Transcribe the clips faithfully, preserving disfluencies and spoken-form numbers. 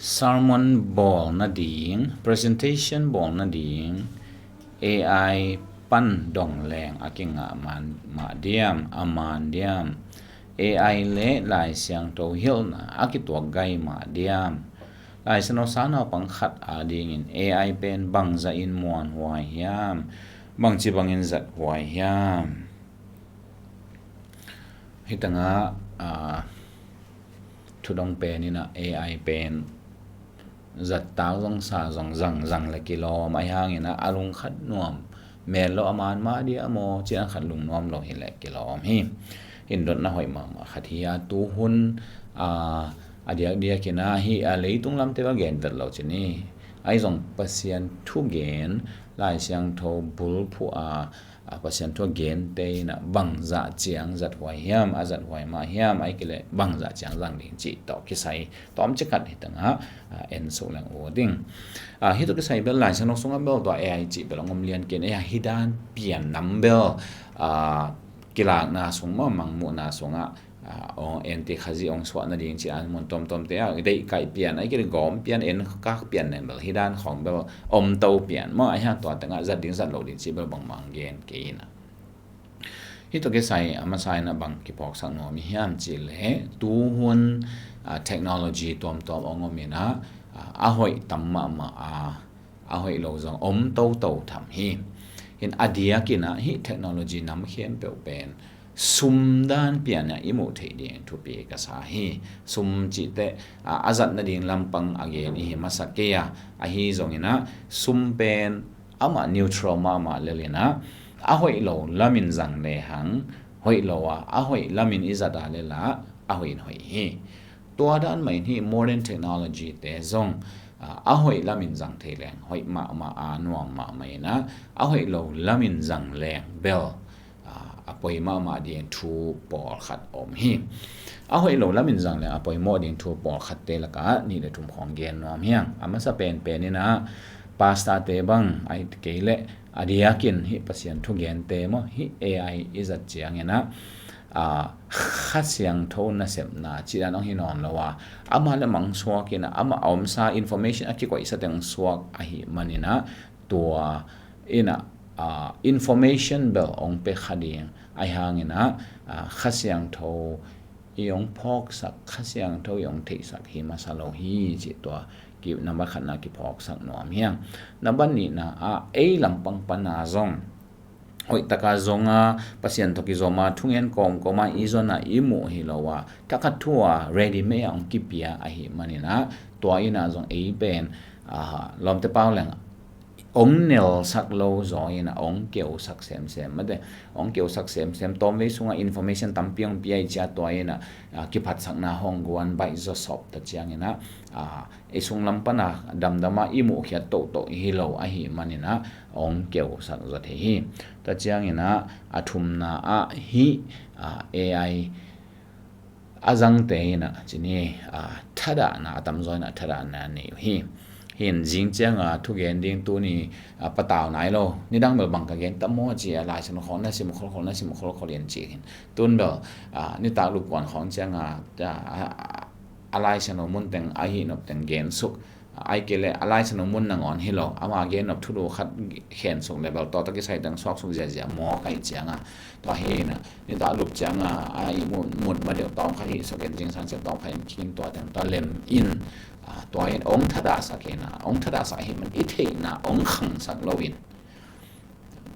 Sermon bawl nading, presentation bawl nading, A I pan dong leng a kingah man mah diam, a man diam. A I le Lai Siangtho hilhna a kituak gai mah diam. Lai Siangtho sang naupang khat adingin A I pen bangzah in muanhuai hiam, bangci bangin zathuai hiam. Hi tangah, ah, thudong pen in ah A I pen zattak zong sa zong zangzang le kilawm, ahi hangin ah a lungkhat nuam, mel lo a man mah dia maw, cian khat lungnuam lo hi le kilawm hi. Hindotna hoih mahmah khat hi a, tuhun, ah, a diakdiakin ah hi a, leitung lamte va gen vet lo cin hi. Ahi zong Pasian thugen, Lai Siangtho bulphuh a, a Pasian thu a gente in ah bangzah ciang zathuai hiam, a zathuai mah hiam, ahi kei leh bangzah ciang zang ding cih tawh kisai tawmcik khat hi tangah, ah, en suk leng uh ding. Ah, hi tawh kisai bel Lai Siangtho sungah bel tua A I cih bel hong om lian kei in, A I hi dan pian nam bel, ah, kilakna sung maw, mangmuhna sungah, ah, hong en ti Khazih hong suah nading ci-in mun tuamtuamte ah deihkaih pian, ahi kei leh gawm pian, en kak pian nen bel hi dan khawng bel om to pian maw, ahi hang tua tangah zat ding zat lo ding cih bel bangmah gen kei in ah. Hi tawh kisai a masa in ah bang kiphawksak nuam i hiam cih leh tuhun, ah, technology tuamtuam hong om in ah, ah, a hoih tam mahmah a, a hoih lo zong om toto tham hi. Hin a diakin ah hih technology nam khempeuh pen sum dan pian ah i muh theih ding thupi ka sa hi. Sum cih teh, ah, a zat nading lampang a gen i hi masa kei a, ahi zongin ah sum pen amah neutral mahmah lel in ah, a hoih lo lamin zang lehang hoih lo a, a hoih lamin i zat a lel ah a hoih in hoih hi. Tua dan mah in hih modern technology te zong, ah, a hoih lamin zang thei leng hoih mahmah a, nuam mahmah in ah, a hoih lo lamin zang leng bel, ah, a poi mahmah ding thu pawlkhat om hi. A hoih lo lamin zang leng a poimawh ding thu pawlkhatte lakah nih le thum khawng gen nuam hi ing. A masa penpen in ah pastorte bang, ahi kei leh a diakin hih Pasian thugente maw, hih A I i zat ciangin ah, ah, Kha Siangtho nasepna cih dan hong hi nawn lo a, amah le mang suak in ah, amah a omsa information a kikoihsa teng suak ahih manin ah, tua in ah, ah, information bel hong pia kha ding, ahi hangin ah, ah, Kha Siangtho i hong phawksak, Kha Siangtho i hong theihsak hi masa lo hi cih tua ki, nambat khatna kiphawksak nuam hi ing. Nambat nihna ah ei lampang pan a zong hoih taka zong a, Pasian tawh kizom a, thungen kawmkawm a i zon a i muh hi lo a, thakhat thu a ready made a hong kipia ahih manin ah, tua in ah zong ei pen, ah, lawmte pau leng hong nelsak lo zaw in ah hong keusak semsem. Mate, hong keusak semsem, tawmvei sungah information tampi hong pia i cia, tua in ah, ah, kiphatsakna hong guan baih zaw sawp ta ciangin ah, ah, i sunglam pan a damdam a i muhkhiat tohtoh hi lo ahih manin ah hong keusak zaw thei hi. Ta ciangin ah a thumna ah hih, ah, A I a zangte in ah cini, ah, thadahna, a tamzaw in ah thadahna nei uh hi. Hin zing ciang a thugen ding tuni, ah, patau nai lo, nidang bel bang ka gen tam maw ci a, Lai Siangtho khawng na sim kholkhol, na sim kholkhol in ci hin. Tun bel, ah, nitak lup kuan khawng ciang a, ah, a, a Lai Siangtho mun teng, a hihnop teng gen suk. Ahi kei leh a Lai Siangtho mun nangawn hi lo, ama gen nop thulu khat khen suk le bel tawh tawh kisai teng suak suk ziazia maw ka hih ciang a. Tua hi in ah, nitak lup ciang a, a ihmut mut ma deuh tawm khat hih suk in, zingsang ciang tawm khat in khin tua teng tua lem in, ah, tua in hong thadahsak in ah, hong thadahsak ahih man i theihna hong khangsak lo in,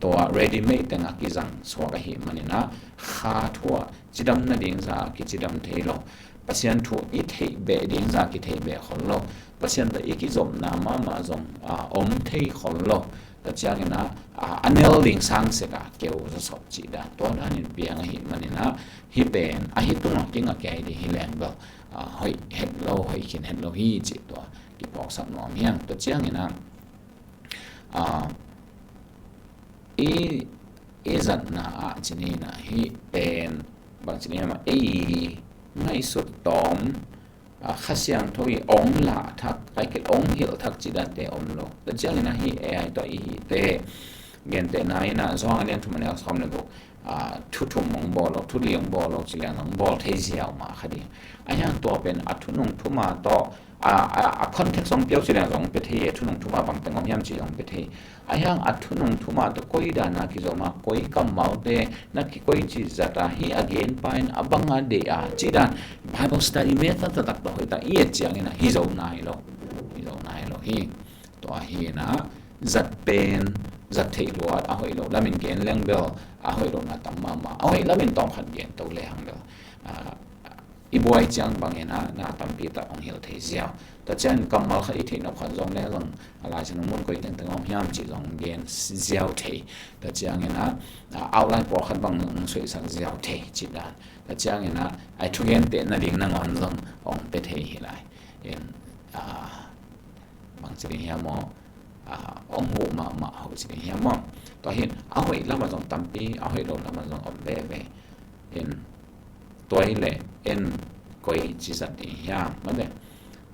tua ready made teng a kizang suak ahih manin ah, kha thu ah cidam nading zah a kicidam thei lo. Pasian thu i theih beh ding zah a kitheih beh khol lo. Pasian tawh i kizopna mahmah zong, ah, om thei khol lo. Ta ciangin ah, ah, a nel ding sang sek a keu zawsop cih dan, tua danin piang ahih manin ah, hih pen a hih tungah kingah kei ding hi leng bel, ah, hoih het lo, hoih khin het lo hi cih tua kiphawksak nuam hi ing. Tua ciangin ah, ah, i, i zatna ah cini in ah hih pen bang cini in ah ei ngaihsut tawm, ah, Kha Siangtho i hong lah thak, ahi kei leh hong hilh thak cih dante om lo. Tua ciangin ah hih A I tawh i hihte, Gentehna in ah Johan a lian thum a neu sawm le guk, ah, thu thum hong bawl lo, thu li hong bawl lo ci liang hong bawl thei ziau mah kha ding. Ahi hang tua pen a thunung thuma tawh, ah, ah, a context hong pia uh ci liang hong pia thei, a thunung thuma bang teng om hiam ci hong pia thei. Ahi hang a thunung thuma tawh koi dan a kizom a, koi kammalte na kikoi ci zat a, hih a genpa in a bang a deih a, ci dan Bible study method taktak tawh hoih tak i et ciangin ah hi zo nai lo, hi zo nai lo hi. Tua hi in ah zat pen, zat theih luat, a hoih loh lamin gen leng bel a hoih lohna tam mahmah, a hoih lamin tawm khat gen to lehang bel, ah, i buai ciang bangin ah na tampi tak hong hilh thei ziau. Tua ciangin kammal khat i theih nop khat zong leng zong a Lai Siangtho mun koi tengteng om hiam cih zong gen ziau thei. Tua ciangin ah, ah, outline pawlkhat bang hong suaisak ziau thei cih dan. Tua ciangin ah a thugentehna ding nangawn zong hong pia thei hi lai. In, ah, bang ci ding hiam maw? Ah, hong huh mahmah ho ci ding hiam maw? Tua hi in a hoih lamah zong tampi, a hoih lo lamah zong om veve. In, tua hi leh en koi ci zat ding hiam, mate.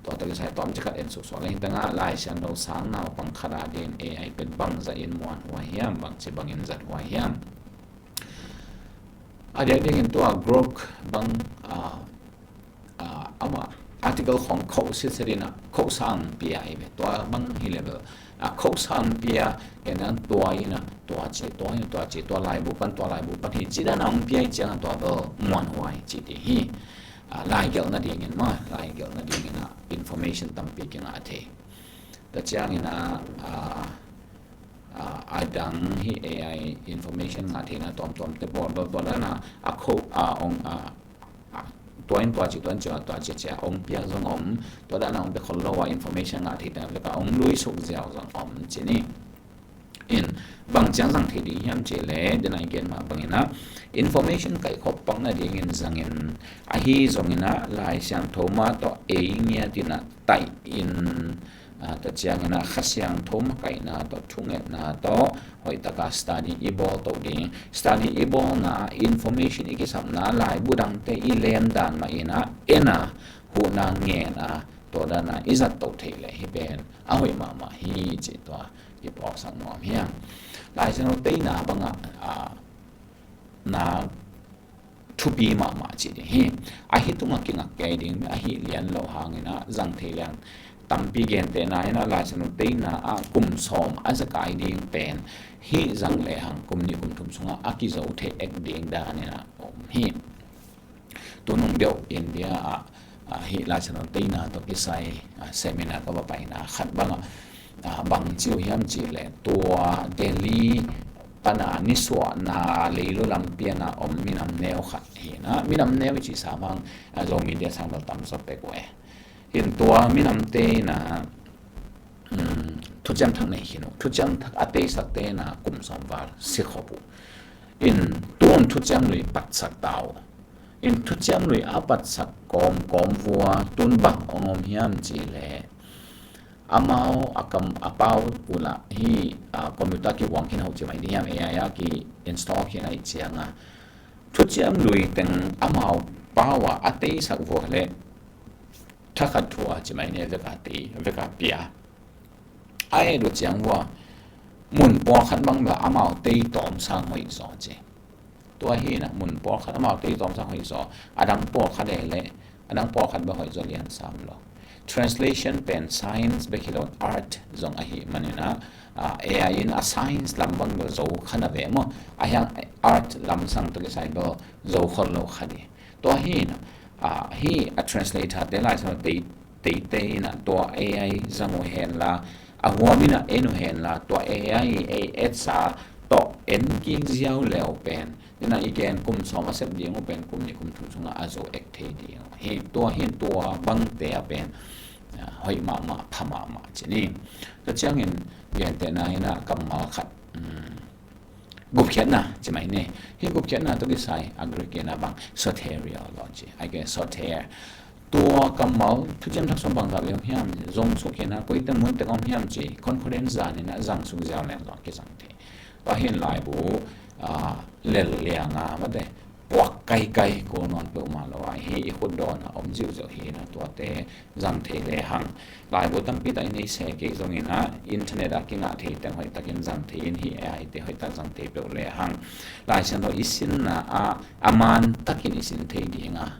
Tua tawh kisai tawmcik khat en suksuak leng hi tangah, Lai Siangtho sang naupang khat a dingin A I pen bangzah in muanhuai hiam, bangci bangin zathuai hiam? A diakdiakin tua Grok bang, ah, ah, amah article khong khoh sitset in ah khohsa hong pia hi ve. Tua bang hi leh bel, ah, khohsa hong pia, ken an tua in ah tua ci, tua in ah tua ci, tua laibu pan, tua laibu pan hi ci dan a hong pia hi ciang a tua bel muanhuai ci ding hi. Ah, laigelh nadingin maw, laigelh nadingin ah information tampi kingah thei. Tua ciangin ah, ah, ah, a dang hi A I information ngah theihna tuamtuamte bawl, bawl, bawl dan a, a khoh, ah, hong, ah, ah, tua in tua ci, tua in tua ci, tua ci, ci a hong piak zong om, tua dan a hong pia khol lo a information ngah thei teng vek a hong luisuk ziau zong om ci ni. In, bang ciang zang thei ding hiam cih leh, den a i gen mah bangin ah information kaihkhop pak nadingin zangin, ahi zongin ah Lai Siangtho mah tawh ei ngiat in ah taih in, ah, tua ciangin ah Kha Siangtho makaihna tawh, thungetna tawh hoih taka study i bawl to ding. Study i bawlna, information i kisapna, laibu dangte i len dan mah in ah en a, huhna ngen a, tua dan a i zat to theih leh hih pen a hoih mahmah hi cih tua i phawksak nuam hi hang. Lai Siangtho teina bangah, ah, na thupi mahmah cih ding hi. Ahi tungah kingak kei ding, ahi lian lo hangin ah zang thei liang tampi gentehna in ah Lai Siangtho teina ah kum sawm a zekai ding pen hih zang lehang kum nih kum thum sungah a kizo thei ek ding dan in ah om hi. Tunung deuh India ah, ah, hih Lai Siangtho teina tawh kisai, ah, seminar ka va paina khat bangah, ah, bang ci uh hiam cih leh tua Delhi pana nisuahna leilu lampi a om minam neu khat hi in ah, minam neu i cih sam hang, ah, Zomi te sang bel tam zaw pek uh e. Hi in tua minamte in ah, um, thuciam thak nei khin uh, thuciam thak a teisakte in ah kum sawm val si khop uh. In, tun thuciam lui patsak ta uh. In, thuciam lui a patsak kawmkawm vua tun bang hong om hiam cih leh, amau a kam a pau uh lah hih, ah, computer kihuang khin hau ci mai ding hiam, A I a ki install khin ahih ciangin, thuciam lui teng amau pau ah a teisak vua leh thakhat thu a ci mai ni, vek a tei, vek a pia. A et uh ciang vua mun pawlkhat bang bel amau tei tawm sang hoih zaw ci. Tua hi in ah mun pawlkhat amau tei tawm sang hoih zaw, a dang pawlkhat e leh a dang pawlkhat bel hoih zaw lian sam lo. Translation pen science bek hi lo, art zong ahih manin ah, ah, A I in a science lam bang bel zo kha na ve maw, ahi hang art lam sang tawh kisai bel zo khol lo kha ding. Tua hi in ah, ah, hih a translator te Lai Siangtho tei, teitei in ah tua A I zang uh hen la, a huam in ah en uh hen la, tua A I ei etsa tawh en kik ziau le uh pen, in ah i gen kum sawm a sep ding uh pen kum nih kum thum sungah a zo ek thei ding uh hi. Tua hi in tua bangte a pen, ah, hoih mahmah, pha mahmah ci ni. Tua ciangin gentehna in ah kammal khat, um, gupkhiatna ci mai ni. Hih gupkhiatna tawh kisai a Greek in ah bang soteriology, a gen soter. Tua kammal thuciam thak sawm bang zah bek om hiam, zong suk hi in ah koi teng mun teng om hiam ci concordance zan in ah zang suk ziau leng zong kizang thei. Tua hi in laibu, ah, lel liang a, mate, puak kaikai kul nawn peuhmah lo a, hi i khut dawn a om ziuziau hi na, tuate zang thei lehang. Laibu tampi tak i nei se kei zongin ah, internet ah kingah thei teng hoih takin zang thei in, hi A I te hoih tak zang thei peuh lehang. Lai Siangtho i sinna ah a man takin i sin thei ding a,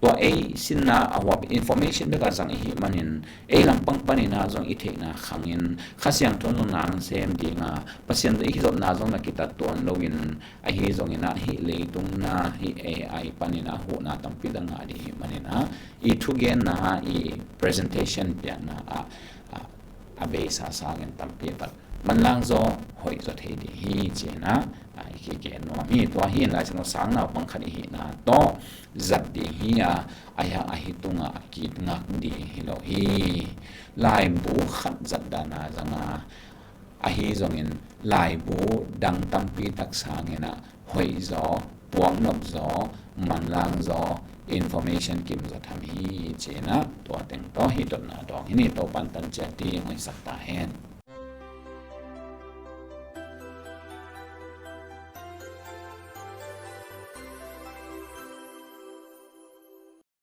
tua ei sinna a huap information bek a zang i hih manin, ei lampang panin ah zong i theihna khangin Kha Siangtho zong na sem ding a, Pasian tawh i kizopna zong na kitat tuan loin, ahi zongin ah hih leitung na, hih A I panin ah huhna tampi tak ngah ding i hih manin ah, i thugenna, i presentation piakna ah, ah, a beisa sangin tampi tak manlang zaw, hoih zaw thei ding hi ci-in ah, ah, i kigen nuam hi. Tua hi in Lai Siangtho sang naupang khat i hihna tawh zat ding hi a, a hiang ahi tungah a kit ngak ding hi lo hi. Laibu khat zat dan a zang a, ahi zongin laibu dang tampi tak sangin ah hoih zaw, puaknop zaw, manlang zaw, information kim zaw tham hi ci-in ah, tua teng tawh hih dotna dawng hi ni. Topa'n tan ciat ding hoihsak ta hen.